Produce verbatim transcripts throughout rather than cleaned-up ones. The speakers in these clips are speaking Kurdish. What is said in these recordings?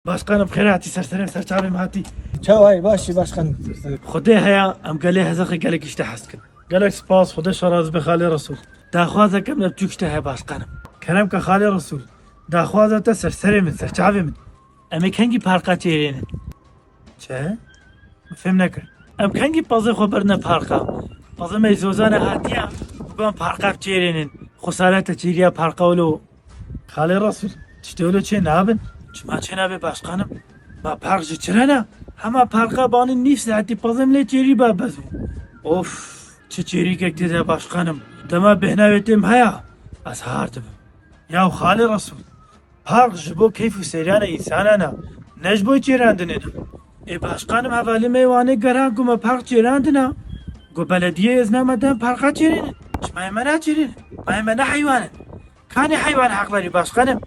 Başkanım, xêr hatî, ser serê min, ser çavê min hatî. Çawa yî, baş î başkanım. Xwedê heye, em gelê hezexê gelek îşte hez dikin. Gelek spas, Xwedê şaraz be xalê Resul. Daxwazeke min, tu îşte heye başkanım. Kerem ke xalê Resul. Daxwaza te ser serê min, ser çavê min. Em ê kengî parqa çêrênin? Çi? Fêm nekir. Em kengî pezê xwe birine parqa? Pezê me zozane hatiye, bû em parqa çêrênin. Xwe sare te çêriya parqa wilo. Xalê Resul, tiştê wilo çê nabin. Çima çê nabe başkanım? Ma parq ji çi re ne? Hema parqa banî nîv saetî pezê min lê çêrî ba bez bû. Of, çi çêrîkek tê de başkanım. Dema bêhna wê têm haya, ez har dibim. Yaw xalê Resul, parq ji bo keyf û seyrana însanan e, ne ji bo çêrandinê ne. Ê başkanım, hevalê me yê Wanê geran ku me parq çêrandina, ku belediyê îzna me dan parqa çêrînin. Çima yê me naçêrînin? Ma yê me ne heywan in? Kanê heywan heq verî başkanım?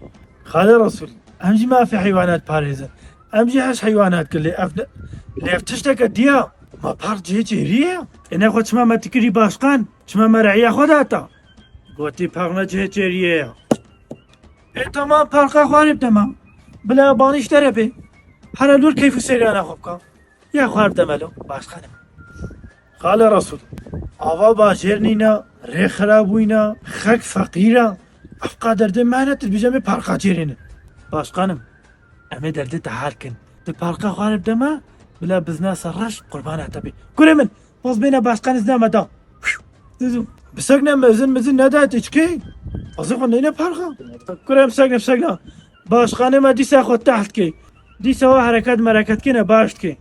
Xalê Resul, em jî mafê heywanat parêzin. Em jî hej heywanat kir lê ev ne, lê ev tişteke diya. Ma parq cihê çêriyê ye? Ê nexwe çima me tikirî başkan? Çima me re'iya xwe data? Gotî parq ne cihê çêriyê ye. Ê temam, parqa xwarê bi temam. Bila banîş tere bê. Here lûr keyf û seyrana xwe bika. Ya xwar demelo, başkanım. Xalê Resul, ava bajêr nîna, rê xirab bûyna, xelk feqîr e. Ev qa derdê me ne, tu dibêje em ê parqa çêrênin. Başkanım, em ê derdê te hal kin. Tu parqa xwarê bi dema, bila biznasa reş qurbana te bê. Kurê min, baz bêne başkan îzna me da. Dizim. Bisek ne mezin mezin ne da te çikê? Azı xwe neyne parqa. Kurê bisek ne, bisek ne. Başkanê me dîsa xwe tehl dikê. Dîsa wa hereket mereket kine baş dikê.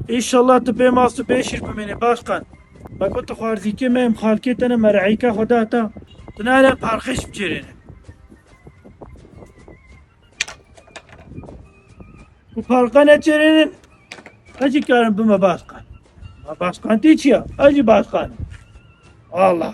Înşallah tu pê mast û pê şîr bimênê başkan. Me got tu xwarzîkê me em xalkê te ne, me re'îka xwe data. Tu nane parqê jî biçêrêne. Ku parqa neçêrênin, ez jî karim bime başkan. Ma başkantî çi ya? Ez jî başkan. Allah.